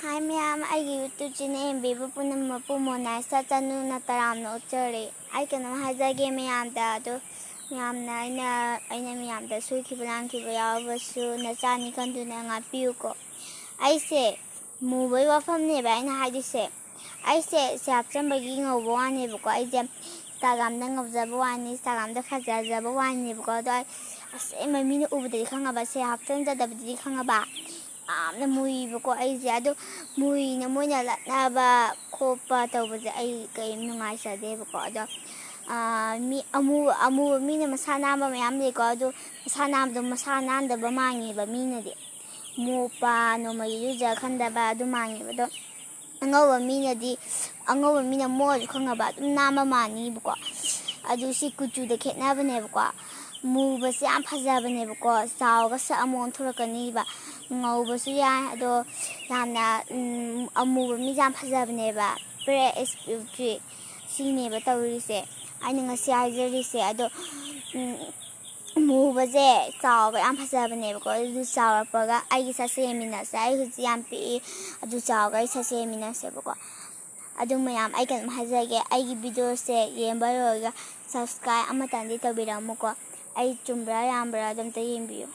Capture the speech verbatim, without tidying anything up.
ꯍꯥꯏ ꯃꯌꯥꯝ, ꯑꯩꯒꯤ YouTube channel ꯌꯦꯡꯕꯤꯕ ꯄꯨꯝꯅꯃꯛꯄꯨ ꯃꯣꯅꯥꯏꯁꯇ ꯆꯅꯨꯅ ꯇꯔꯥꯝꯅ ꯑꯣꯛꯆꯔꯤ꯫ ꯑꯩ ꯀꯩꯅꯣꯝ ꯍꯥꯏꯖꯒꯦ ꯃꯌꯥꯝꯗ, ꯑꯗꯣ ꯃꯌꯥꯝꯅ ꯑꯩꯅ ꯑꯩꯅ ꯃꯌꯥꯝꯗ ꯁꯣꯏꯈꯤꯕ ꯂꯥꯟꯈꯤꯕ ꯌꯥꯎꯔꯕꯁꯨ ꯅꯆꯥꯅꯤ ꯈꯟꯗꯨꯅ ꯉꯥꯛꯄꯤꯌꯨꯀꯣ꯫ ꯑꯩꯁꯦ ꯃꯨꯕꯩ ꯋꯥꯐꯝꯅꯦꯕ ꯑꯩꯅ ꯍꯥꯏꯗꯣꯏꯁꯦ꯫ ꯑꯩꯁꯦ ꯁꯦ ꯍꯥꯞꯆꯟꯕꯒꯤ ꯉꯧꯕ ꯋꯥꯅꯦꯕꯀꯣ꯫ ꯑꯩꯁꯦ Instagram-ꯗ ꯉꯧꯖꯕ ꯋꯥꯅꯤ, Instagram-ꯗ ꯐꯖꯖꯕ ꯋꯥꯅꯦꯕꯀꯣ꯫ ꯑꯗꯣ ꯑꯩ ꯑꯁꯦꯡꯕ ꯃꯤꯅ ꯎꯕꯗꯗꯤ ꯈꯪꯉꯕ, ꯁꯦ ꯍꯥꯞꯆꯟꯖꯗꯕꯗꯗꯤ ꯈꯪꯉꯕ, ꯌꯥꯝꯅ ꯃꯨꯏꯕꯀꯣ ꯑꯩꯁꯦ꯫ ꯑꯗꯣ ꯃꯨꯏꯅ ꯃꯣꯏꯅ ꯂꯛꯅꯕ ꯈꯣꯠꯄ ꯇꯧꯕꯁꯦ ꯑꯩ ꯀꯔꯤꯝ ꯅꯨꯡꯉꯥꯏꯖꯗꯦꯕꯀꯣ꯫ ꯑꯗꯣ ꯃꯤ ꯑꯃꯨ ꯑꯃꯨꯕ ꯃꯤꯅ ꯃꯁꯥ ꯅꯥꯟꯕ ꯃꯌꯥꯝ ꯂꯩꯀꯣ꯫ ꯑꯗꯣ ꯃꯁꯥ ꯅꯥꯟꯕꯗꯣ ꯃꯁꯥ ꯅꯥꯟꯗꯕ ꯃꯥꯡꯉꯦꯕ ꯃꯤꯅꯗꯤ꯫ ꯃꯣꯠꯄ, ꯅꯣꯡꯃꯒꯤ ꯏꯔꯨꯖ ꯈꯟꯗꯕ ꯑꯗꯨ ꯃꯥꯡꯉꯦꯕ꯫ ꯑꯗꯣ ꯑꯉꯧꯕ ꯃꯤꯅꯗꯤ, ꯑꯉꯧꯕ ꯃꯤꯅ ꯃꯣꯠꯂꯁꯨ ꯈꯪꯉꯕ ꯑꯗꯨꯝ ꯅꯥꯟꯕ ꯃꯥꯟꯅꯤꯕꯀꯣ꯫ ꯑꯗꯨ ꯁꯤ ꯀꯨꯆꯨꯗ ꯈꯦꯠꯅꯕꯅꯦꯕꯀꯣ꯫ ꯃꯨꯕꯁꯦ ꯌꯥꯝ ꯐꯖꯕꯅꯦꯕꯀꯣ, ꯆꯥꯎꯔꯒ ꯁꯛ ꯑꯃ ꯑꯣꯟꯊꯣꯔꯛꯀꯅꯤꯕ꯫ ꯉꯧꯕꯁꯨ ꯌꯥꯏ, ꯑꯗꯣ ꯌꯥꯝꯅ, ꯎꯝ, ꯑꯃꯨꯕ ꯃꯤꯁꯦ ꯌꯥꯝ ꯐꯖꯕꯅꯦꯕ꯫ ꯄ꯭ꯔꯦ ꯑꯦꯁ ꯄꯤ ꯑꯦꯐ ꯊ꯭ꯔꯤ ꯁꯤꯅꯦꯕ ꯇꯧꯔꯤꯁꯦ, ꯑꯩꯅ ꯉꯁꯤ ꯍꯥꯏꯖꯔꯤꯁꯦ꯫ ꯑꯗꯣ, ꯎꯝ, ꯃꯨꯕꯁꯦ ꯆꯥꯎꯔꯒ ꯌꯥꯝ ꯐꯖꯕꯅꯦꯕꯀꯣ꯫ ꯑꯗꯨ ꯆꯥꯎꯔꯛꯄꯒ ꯑꯩꯒꯤ ꯁꯛꯁꯦ ꯌꯦꯡꯃꯤꯟꯅꯁꯦ꯫ ꯑꯩ ꯍꯧꯖꯤꯛ ꯌꯥꯝ ꯄꯤꯛꯏ, ꯑꯗꯨ ꯆꯥꯎꯔꯒ ꯑꯩ ꯁꯛꯁꯦ ꯌꯦꯡꯃꯤꯟꯅꯁꯦꯕꯀꯣ꯫ ꯑꯗꯨ ꯃꯌꯥꯝ, ꯑꯩ ꯀꯩꯅꯣꯝ ꯍꯥꯏꯖꯒꯦ, ꯑꯩꯒꯤ videoꯁꯦ ꯌꯦꯡꯕ ꯂꯣꯏꯔꯒ subscribe ꯑꯃꯇꯪꯗꯤ ꯇꯧꯕꯤꯔꯝꯃꯨꯀꯣ꯫ ꯑꯩ ꯆꯨꯝꯕ꯭ꯔꯥ ꯌꯥꯝꯕ꯭ꯔꯥ ꯑꯗꯨꯝꯇ ꯌꯦꯡꯕꯤꯌꯨ꯫